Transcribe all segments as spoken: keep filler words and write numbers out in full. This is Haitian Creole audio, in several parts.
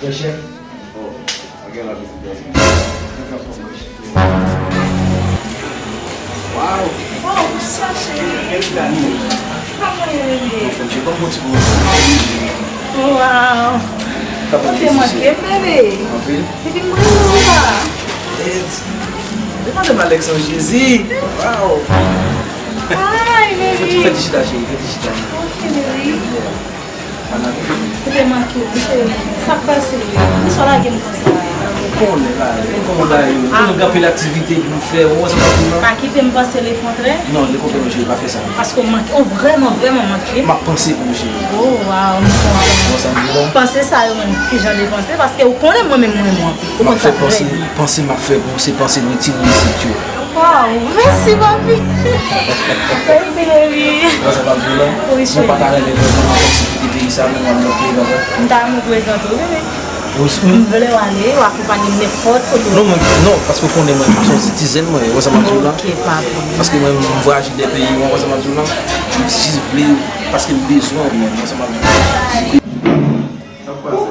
Frè chèf. Oh, pa gen la vizit. Wow. Oh, sa cheri. Kòman w ye? Anfòm, cheri, kòman w ti bon? Wow. Ou te manke m, bebe. Anpil. Epi m renmen w la. Tèt. Li pa de Alex an Jezi. Wow. Hi, baby. Fè ti, fè ti chita, cheri, fè ti chita. Ok, baby. Ou te manke m, cheri. Sa k pase? Poukisa w lage m konsa? Ou konnen la, ou konnen bagay yo. Ou konnen gen anpil aktivite pou m fè, ou wè sa m ap di w la? Pa kite m panse lekontrè. Non, lekontrè non, cheri, pa fè sa. Paske w manke, ou vrèman, vrèman manke m. M ap panse pou ou, cheri. Oh, wow, m kontan. Bon, sa m di la. Panse sa yo menm, ki jan de panse? Paske ou konnen mwen menm, mwen, mwen. Ou konn sa trè byen. Panse, panse m ap fè pou ou, se panse m retire w isit yo. Wow, mèsi, papi. Mèsi, baby. Bon, sa m ap di w la. Wi, cheri. Mwen pa ta renmen vrèman kòmsi kite peyi sa, men mwen ap nan peyi la. M ta renmen w prezante w, bebe. M vle w ale, w akonpanye m nenpòt kote w. Non, mwen, non, paske w konnen mwen, m se yon sitizen, mwen, ou wè sa m ap di w la. Ok, papi. Paske mwen, m vwayaje de peyi, ou wè sa m ap di w la. M jis vle, paske m bezwen w, mwen, ou wè sa m ap di w la. Sa k pase?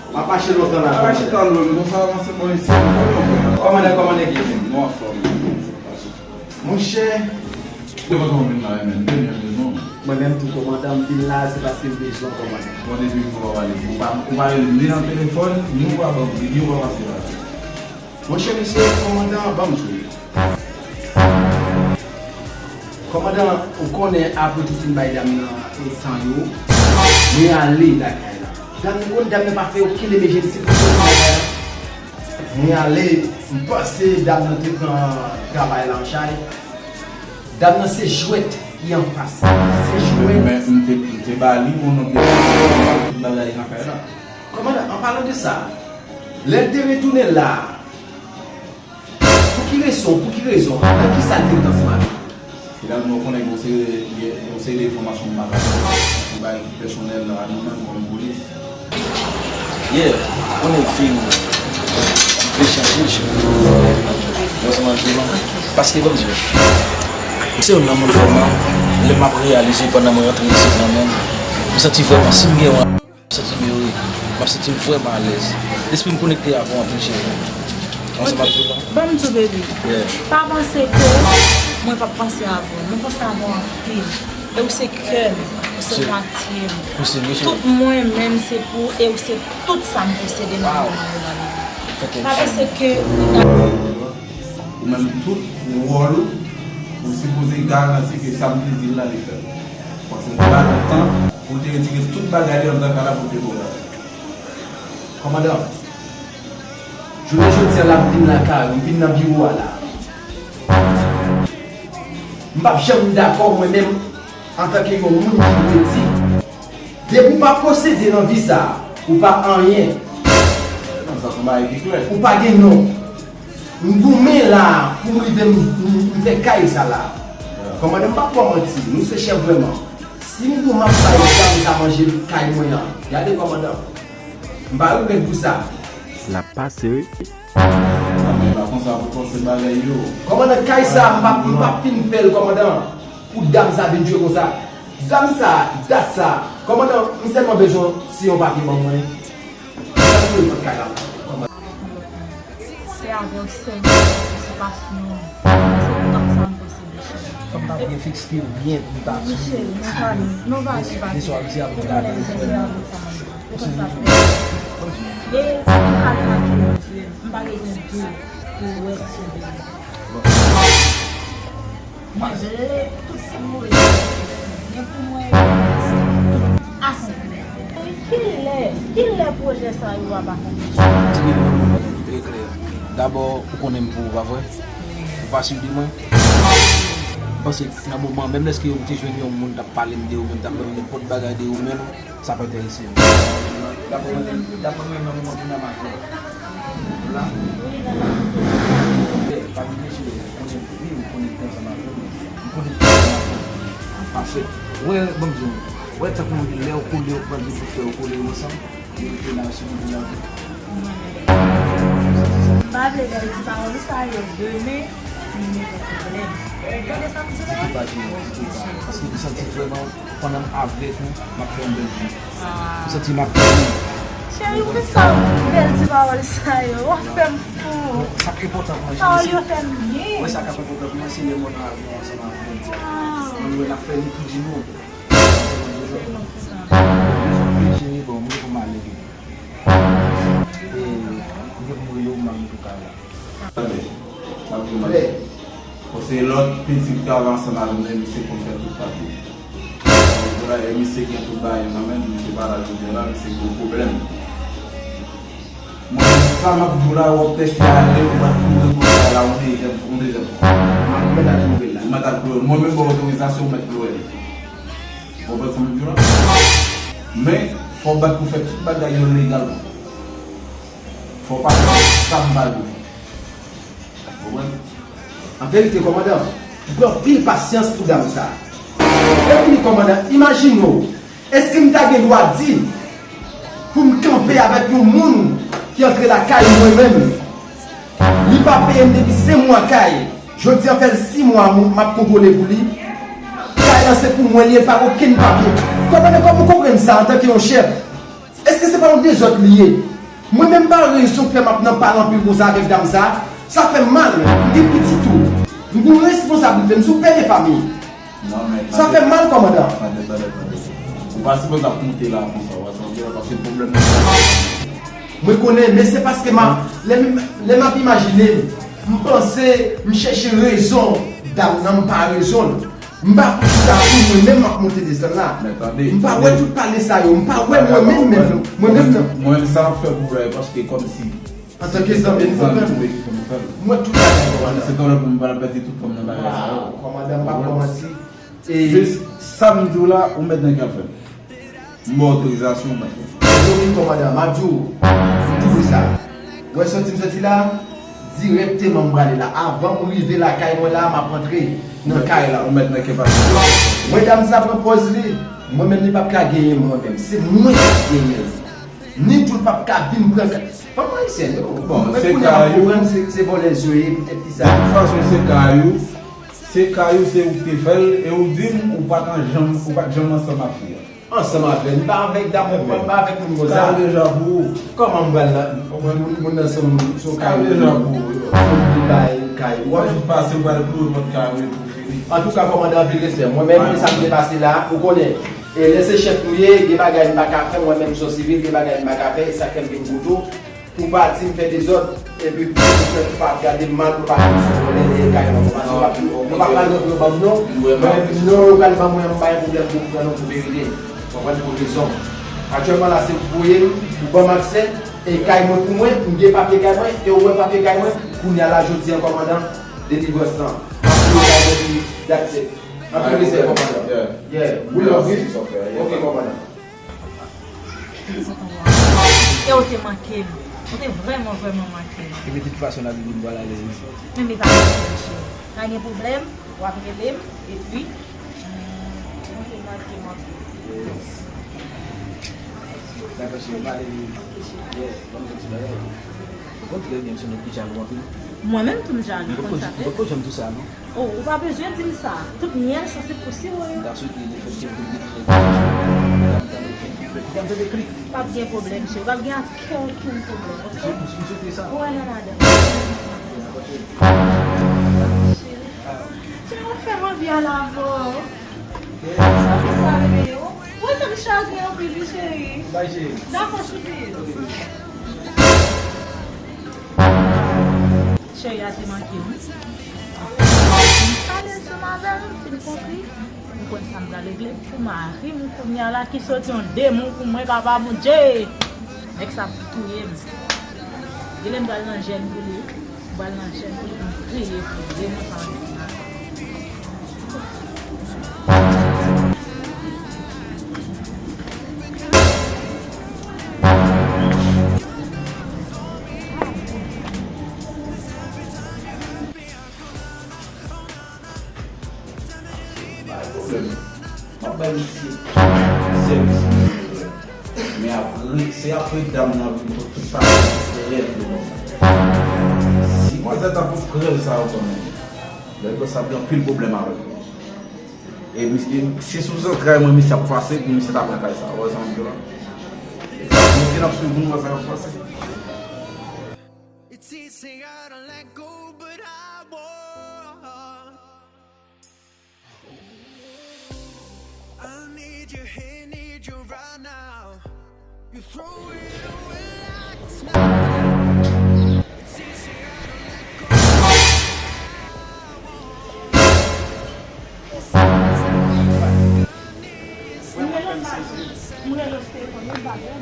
M ap mache lontan la. Mache tan lwen, nou sa avanse bò isi. Kòman nèg, kòman nèg ye menm? Nou anfòm. Monchè. Yo pa tro vin la, men, m te byen bezwen w. Mwen menm tou, kòmandan, m vin la, se paske m bezwen w, kòmandan. Bon, depi m pa pale, ou pa, ou pa rele m ni nan telefòn, ni ou pa ban m, ni ou pa pase la. Monchè, mesye, kòmandan, ban m di w. Kòmandan, ou konnen apre tout fin bay dam nan e tan yo, mwen ale lakay la. Dam nan, ou konn dam nan pa fè okenn emejensi pou soti lakay la. Mwen ale, m panse dam nan te pran travay la an chay. Dam nan se jwèt ki anfas. Se jwèt. Men, men, m te, m te ba li pou nou te tout bagay nan kay la. Kòmandan, an palan de sa, lè l te retounen la, pou ki rezon, pou ki rezon, nan ki sa l te ret ansanm avè w? Finalman, ou konnen gen yon seri, gen yon seri de enfòmasyon m pa ka bay, se bagay ki pèsonèl a nou menm kòm polis. Yeah, ou konnen fi m vle chanje, chanje. Ou wè sa m ap di w la? Paske, ban m di w, m se youn nan moun vrèman, lè m ap reyalize pandan mwen rantre isit la menm, m santi vrèman, si m gen yon M santi m ere. M ap santi m vrèman alèz. Lespri m konekte avè w anpil, cheri. Wè sa m ap di w la? Ban m di w, baby. Yeah. Pa panse ke mwen p ap panse avè w. Mwen panse avè w anpil. E ou se kè m, ou se mwatye m. Tout mwen menm se pou ou, e ou se tout sa m posede nan moman yo la. Pa panse ke ou ta Ou menm tout wòl ou, ou sipoze garanti ke sa m te di l la, li fèt. Paske m te ba l tan pou l te retire tout bagay li anndan kay la pou l te pran bagay. Kòmandan, jounen jodi a la, m vin lakay ou, m vin nan biwo a la. M p ap janm dakò mwen menm antanke yon moun ki redi. Depi w pa posede nan vi sa a, ou pa anyen. Non, sa se yon bagay ki klè. Ou pa gen non. M goumen la pou m rive m, m, m fè kay sa la. Kòmandan, m p ap ba w manti, nou se chèf vrèman. Si m di w m ap bay dam sa manje kay mwen an, gade kòmandan. M pa regrèt pou sa. L ap pase wi. Nan men pa konsa pou panse bagay yo. Kòmandan, kay sa, m p ap, m p ap fin fè l, kòmandan, pou dam sa vin jwe konsa. Dam sa, dat sa, kòmandan, m sèlman bezwen si yon papye ban mwen. Sa m bezwen kay la, kòmandan. Se avè w sèlman, se pa sou yon. Se pou dam sa m posede, cheri. Fòk m ta byen fikse l byen pou m ta sou. Wi, cheri, nou pale, nou pale, pale. Mesye, mesye, avè w gade. Mesye, avè w sa, manman. Ou konn sa fè. E si m pa gen anpil, m pa bezwen di w pou wè si w vle. Manje tout sa m voye. Gen pou mwen. Akonpli. Kilè, kilè pwojè sa yo ap akonpli? Ti Bebe, m ap di w trè klè. Dabò, ou konnen m pou ou, pa vre? Ou pa sou de mwen? M p Paske nan moman, menm lèske yo te jwenn yon moun t ap pale m de ou menm, t ap ban m nenpòt bagay de ou menm, sa pa enterese m. Daprè mwen, daprè mwen, nan moman kounye a m avè w la, pa reflechi, ou konnen wi, ou konekte ansanm avè m, ou konekte ansanm avè m. Paske, wè, ban m di w, wè, tankou lè w kole, ou pran de bout fè, ou kole yo ansanm. M pa vle bèl ti pawòl sa yo demen vin mete pwoblèm. Tande sa m di la? Kite pa di, kite pa. Paske m santi vrèman, pandan m avèk ou, m ap fè yon bèl vi. M santi m ap fè yon... Cheri, poukisa bèl ti pawòl sa yo? W ap fè m fou. Sa k enpòtan pou mwen, cheri, se... Pawòl yo fè m byen. Mwen, sa k ap enpòtan pou mwen, se lè mwen nan avyon ansanm avè w. Mwen wè n ap fè li pi di nou. Cheri, bon, mwen pou m ale, bebe. E, mwen pou m rele w, m al tou kay la. Tande, m ap di w, madanm. Bon, se lòt pitit ki travay ansanm avè m, men misye konn fè tout papye. Donk, la, e misye gen tout bagay nan men l, misye pa la jodi a la, misye gwo pwoblèm. Mwen, sa m ap di w la, w ap tèche ale, ou pa t pou reponn bagay la, yon dezyèm, yon dezyèm fwa. M ap mèt al ploure l la. M mèt al ploure l. Mwen menm ba w otorizasyon, ou mèt ploure l. Ou konprann sa m ap di w la? Men, fò w bat pou fè tout bagay yo legalman. Fò w pa fè sa m ba l pou fè. Konprann? An verite, kòmandan, m pran anpil pasyans pou dam sa a. Epi, kòmandan, imajine w, èske m ta gen dwa di pou m kanpe avèk yon moun ki antre lakay mwen menm? Li pa peye m depi senk mwa kay. Jodi a fè l sis mwa m ap kontwole pou li. Kay lan se pou mwen li ye, pa okenn papye. Kòmandan, kòman w konprann sa antanke yon chèf? Èske se pa yon dezòd li ye? Mwen menm pa rezon k fè m ap nan pale anpil konsa avèk dam sa. Sa fè m mal. M gen pitit tou. M gen yon responsablite. M se yon pè de fanmi. Non, men sa fè m mal, kòmandan. Tande, tande, tande. Ou pa sipoze ap monte la konsa, w ap santi la, paske pwoblèm nan. Mwen konnen, men se paske m ap, lè m, lè m ap imajine, m panse, m chèche rezon dam nan, m pa rezon l. M pa konn sa pou mwen menm m ap monte desann la. Men tande, m pa wè tout pale sa yo, m pa wè mwen menm, menm, mwen menm nan. Mwen, sa m ap fè pou w la, e paske kòmsi antanke zanmi, nou konprann? Wi, nou konprann. Mwen tout bagay, kòmandan. Se talè pou m pa pèdi tout fanm nan bagay sa yo. Waw, kòmandan, m p ap ba w manti. E jis sa m di w la, ou mèt nan kè fè. M ba w otorizasyon, ou mèt fè. Wi, kòmandan, m ap di w, m di w sa. Ou wè soti m soti la, dirèkteman m prale la. Avan m rive lakay mwen la, m ap antre nan kay la. Ou mèt nan kè pase. Mwen, dam sa pran pòz li. Mwen menm, li p ap ka genyen mwen menm. Se mwen k ap genyen l. Ni tou l p ap ka vin pran kay. Fanm ayisyèn yo. Bon, se kay ou. Mwen konnen m ap konprann se, se vòlèz yo ye, poutèt ki sa. De tout fason, se kay ou. Se kay ou, se ou k te fè l, e ou di m ou pa t an janm, ou pa t janm ansanm ak fi a. Ansanm avè l, m pa avèk dam, m pa avèk moun konsa. Kay ou deja pou ou. Kòman m pral nan, moun, moun nan se yon, se yon kay ou. Kay ou deja pou ou. Se yon vye kay, kay ou. W ap jis pase, ou pral ploure pòt kay ou epi ou fini. Antouka, kòmandan, anpil respè. Mwen menm, sa m te pase la, ou konnen. E lè se chèf nou ye, gen bagay m pa ka fè, mwen menm m se yon sivil, gen bagay m pa ka fè, e sa k fè m vin kote w. Pou pati m fè dezòd, epi pou fè, pou pa gade m mal, pou pa di m se vòlè dèyè kay mwen. Paske nou pa, nou pa pral rantre nan banm non. Mwen, non, yo pral ban mwen, m pa gen pwoblèm pou pran non pou verite. Konprann pou rezon. Aktyèlman la, se ou voye m, ou ban m aksè, e kay mwen pou mwen, m gen papye kay mwen, e ou wè papye kay mwen, kounye a la, jodi a, kòmandan, delivrans lan. Papye kay mwen, that's it. Anpil respè, kòmandan. Yeah. We love you. Ok, kòmandan. E ou te manke m. Ou te vrèman, vrèman manke m. Epi de tout fason, n ap viv, m pral ale, wi. Men, men pa gen pwoblèm, cheri. Pa gen pwoblèm, w ap rele m, epi, mm, ou te manke m anpil. Dakò, cheri, m pral ale, wi. Yeah, ban m yon ti bagay. Ou konn trè byen m se yon nèg ki jalou anpil. Mwen menm tou m jalou, ou konn sa fèt. M poko janm di w sa, non. Oh, ou pa bezwen di m sa. Tout myèl sanse pou siwo yo. That's okay, lefètke m te gen tout nèg ki jalou. Ou konn tande klik. P ap gen pwoblèm, cheri. P ap gen okenn pwoblèm, ok? M sou-, m souhaite sa. Ou wè nan ladan. Cheri, cheri, ou fè m anvi al avè w. Sa fè sa, bebe yo. Ou fè m chagren anpil, wi, cheri. Bye, cheri. Dakò, chouchou. Cheri a te manke m. M pale ansanm avè l, m fin konpli. M konn sa m pral regle pou mari m kounye a la ki soti yon demon pou mwen, papa Bondye. Nèg sa ap touye m. Genlè m pral nan jèn pou li. M pral nan jèn pou li, m priye pou li, demen sa antre nan. Pa gen pwoblèm. M ap bay misye tout sèvis li bezwen. Men apre, se apre dam nan vin pot tout sa rèv li ban mwen. Si manzè ta pot rèv sa yo ban mwen, nèg yo sa gen anpil pwoblèm avèk mwen. E misye, se sou zantray mwen misye ap pase pou misye ta pran kay sa. Ou wè sa m di la? Misye n ap swiv pou n wè sa k ap pase. It's easy to let go, but I won't. I need you here, need you right now. You throw it away like it's nothing. It's easy to let go. It's easy to let go. Mwen rele w sou telefòn, mwen pa wè w.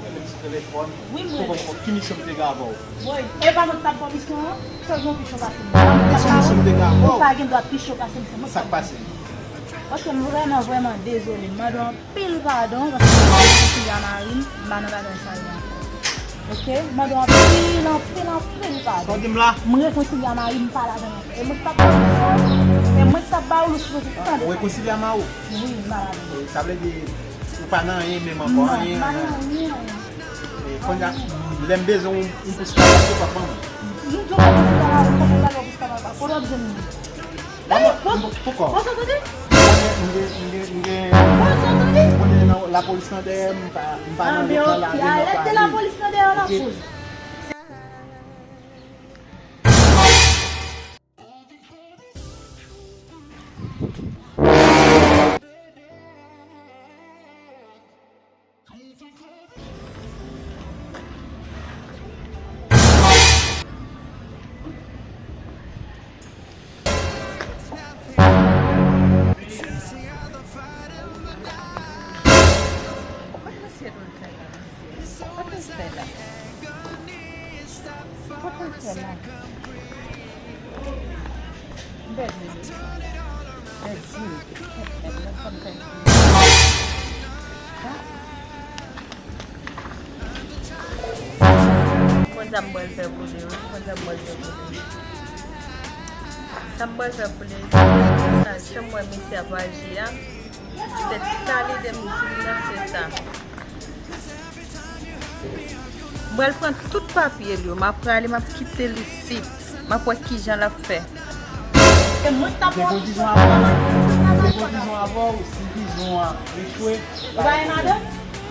Rele m sou telefòn? Wi, mwen rele w. Ki misyon m te gen avè w? Woy, e pa mwen k t ap ba w misyon an? Sèl gen yon pi cho pase m. Ki misyon m te gen avè w? Ou pa gen dwa pi cho pase m, se mwen k t ap ba w. Sa k pase? Ok, m vrèman, vrèman dezole. M mande w anpil padon, paske m pa rekonsilye a mari m, m pa nan bagay sa yo ankò. Ok? M mande w anpil, anpil, anpil padon. Sa w di m la? M rekonsilye a mari m, m pa ladan l ankò. E mwen k t ap ba w misyon an, e mwen k t ap ba w l, ou sipoze tande. Ou rekonsilye a mari w? Wi, m pa ladan l. E, sa vle di, ou pa nan anyen menm ankò, non, anyen, m pa nan anyen, anyen. E, kounye a, lè m bezwen yon, yon pous kabak, ou p ap ban mwen? M di w pa bezwen kabak, ou pa bezwen kabak. Kote w ap jwenn li? Mwen, mwen, poukò? Bon, sa tande? M gen, m gen, m gen, m gen, bon, sa tande? M konnen nan lapolis nan dèyè m, m pa, m pa nan lòt nan lari, m pa ale. Alèt de lapolis nan dèyè w, lapolis. Sa k ap fè la? Sa k ap fè la? M pèdi li. Pèdi li. Pèdi li. Fò m pèdi li. Konn sa m pral fè pou li, wi. Konn sa m pral fè pou li. Sa m pral fè pou li, sa, jan m wè misye ap aji a, petèt sa lide m di m nan, se sa. M pral pran tout papye l yo, m ap prale, m ap kite l isit. M ap wè kijan l ap fè. Se mwen k t ap wè w. Te gen dizon avè w, te gen dizon avè w, si dizon an echwe, ou pa gen madanm?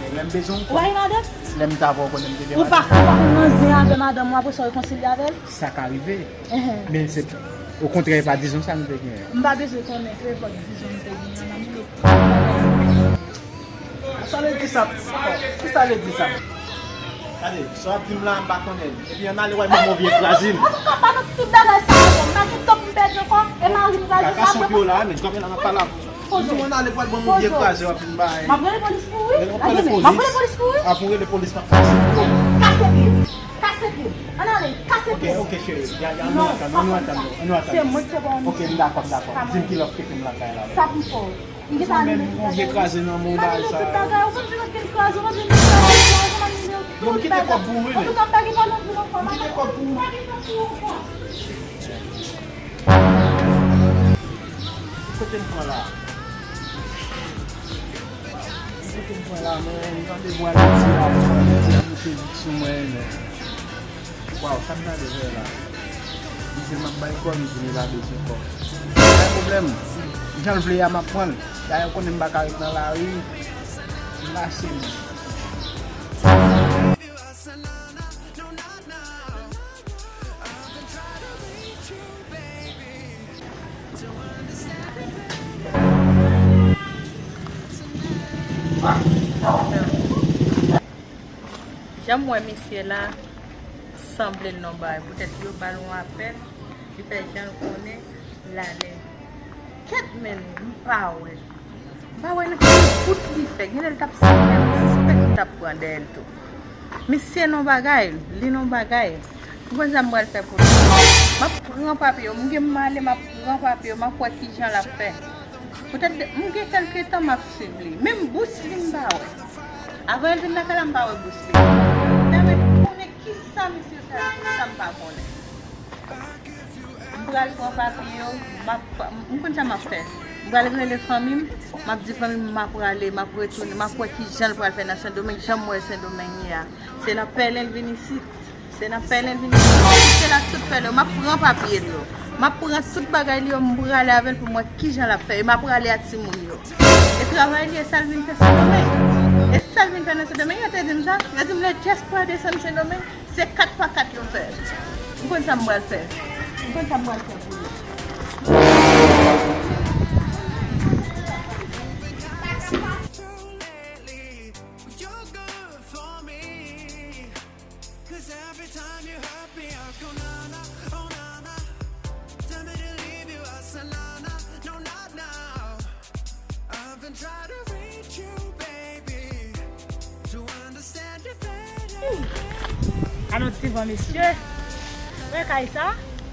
Men lè m bezwen w, ou pa gen madanm? Lè m t avè w, konnen m te gen madanm. Ou pa, ou pa konn nan zen avè madanm ou, apre sa w rekonsilye avè l? Sa ka rive. Enhen. Men se, okontrè, e pa dizon sa m te genyen. M pa bezwen konnen ki nenpòt dizon m te genyen, nan minit. Sa vle di sa? Ki sa vle di sa? Gade, sa w ap di m la, m pa konnen. Epi ann ale w al ban m yon vye kraze m. Antouka, pa nan tout bagay sa ankò. M pa gen tan pou m pèdi ankò. E mari m kraze m la. Kaka sou pye w la, men, kanpe la, m ap pale avè w. Poze w. Ann ale w al ban m yon vye kraze, w ap vin bay. M ap rele polis pou ou, wi. Gade, men, m ap rele polis pou ou, wi. Ap ou rele polis, m ap kase pye w. Kase pye m. Kase pye m. Ann ale, kase pye m. Ok, ok, cheri. Ya, ya, ann nou atann, ann nou atann, ann nou atann. Se mwen ki te ba w misyon. Ok, m dakò, m dakò. Di m ki lè w kite m lakay la. Sa pou m fè w? M gentan anile tout bagay. Ou menm, ou vye kraze nan men w bagay sa. M anile tout bagay. Ou konn se lòt kel kraze, ou konn se lòt kraze, ou konn anile tout bagay. Yo, m kite kòb pou ou, wi, men. Antouka, m pa gen pwoblèm pou ou ankò. M kite kòb pou ou. M pa gen tan pou ou ankò. Kote m pran la? Kote m pran la, men? M tande vwa Leti a, Leti a moute vit sou mwen, men. Waw, sa m tande vre la. Li di l m ap bay kò, li di m li pa bezwen kò. Pa gen pwoblèm. Jan l vle a, m ap pran l. Dayè, ou konnen m pa ka ret nan lari. M mache, men. Jan m wè misye la, sanble l nan bagay. Poutèt yo ba l yon apèl, li fè jan l konnen, l ale. Kèt, men m pa wè l. M pa wè nan ki bout li fè. Genlè l t ap sanble m, m sispèk li t ap pran dèyè l tou. Misye nan bagay, li nan bagay. Ou konn sa m pral fè pou li? M ap pran papye yo. M gen m ale, m ap pran papye yo. M ap wè kijan l ap fè. Poutèt de, m gen kèlke tan m ap swiv li. Menm bous li m pa wè. Avan l vin lakay la, m pa wè bous li. Nan men konnen kisa misye fè ak sa m pa konnen. M pral pran papye yo, m ap, m konn sa m ap fè. M pral rele fanmi m, m ap di fanmi m m ap prale, m ap retounen, m ap wè ki jan l pral fè nan Sendomeng, jan m wè Sendomeng ye a. Se nan pèlen l vin isit. Se nan pèlen l vin isit. Se la tout pèlen yo. M ap pran papye l yo. M ap pran tout bagay li yo, m prale avè l pou m wè ki jan l ap fè. E m ap prale a timoun yo. E travay li, e sa l vin fè Sendomeng. E sa l vin fè nan Sendomeng, yo te di m sa. Yo di m le dyaspora desann Sendomeng. Se kat pa kat yo fè. M konn sa m pral fè. M konn sa m pral fè pou yo. Hmm. Alon ti van, mesye. Wè kay sa?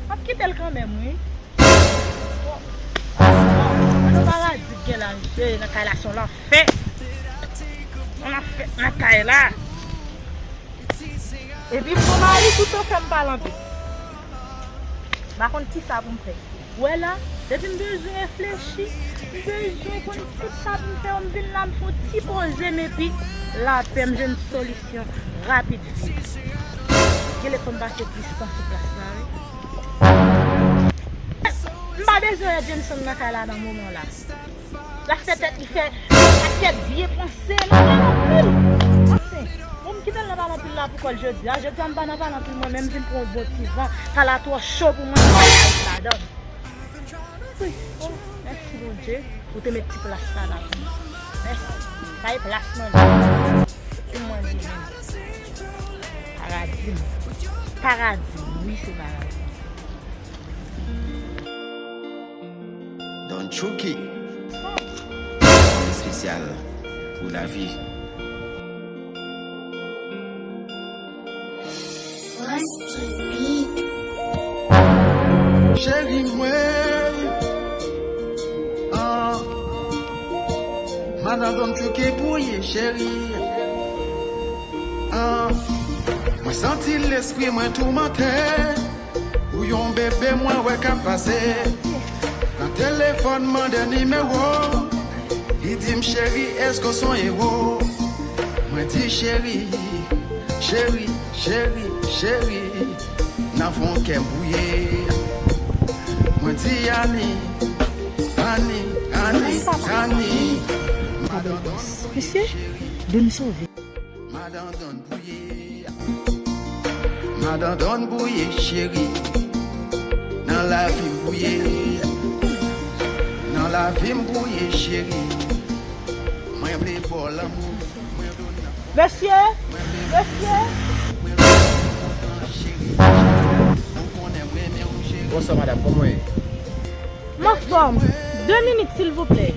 M ap kite l kanmenm, wi. Alon paradi k gen la, mesye, nan kay la, se yon lanfè. Yon lanfè nan kay la. Epi m gon mari, tout tan fè m pale anpil. M pa konn kisa pou m fè. Wè la, depi m bezwen reflechi, m bezwen konn tout sa pou m fè, m vin la, m fè yon ti poze m, epi lapè, m jwenn solisyon rapid vit. Genlè fò m pase plis tan sou plas la, wi. M pa bezwen wè Jameson nan kay la nan moman la. L ap fè tèt li fè yon pakèt vye panse nan pale anpil. Anfen, bon, m kite l nan pale anpil la pou kò l jodi a. Jodi a m pa nan pale anpil mwen menm, m vin pran yon bon ti van. Sa la twò cho pou mwen, m pa ka ret ladan l. Wi, o, mèsi Bondye, ou te met ti plas sa la pou mwen. Mèsi. Sa e plas mwen menm. Pou mwen li menm. Paradi m. Paradi m, wi, se paradi. Don Chucky. Espesyal pou lavi. Cheri mwen, ah, madan Don Chucky pou ye, cheri. Ah, mwen santi lespri mwen toumante. Pou yon bebe mwen wè k ap pase. Nan telefòn mande nimewo. Li di m, cheri, èske w se yon ewo? Mwen di, cheri, cheri, cheri, cheri, nan fon kè m bwouye. Mwen di, ani, ani, ani, ani. Madan Don bwouye, cheri. Misye, Don sove. Madan Don bwouye. Madan Don bwouye, cheri. Nan lavi m bwouye. Nan lavi m bwouye, cheri. Mwen vle ba w lanmou. Mwen vle w nan... Mesye, mesye. Cheri, ou konnen m renmen w, cheri. Bonswa, madanm, kòman w ye? M anfòm. De minit, silvouplè.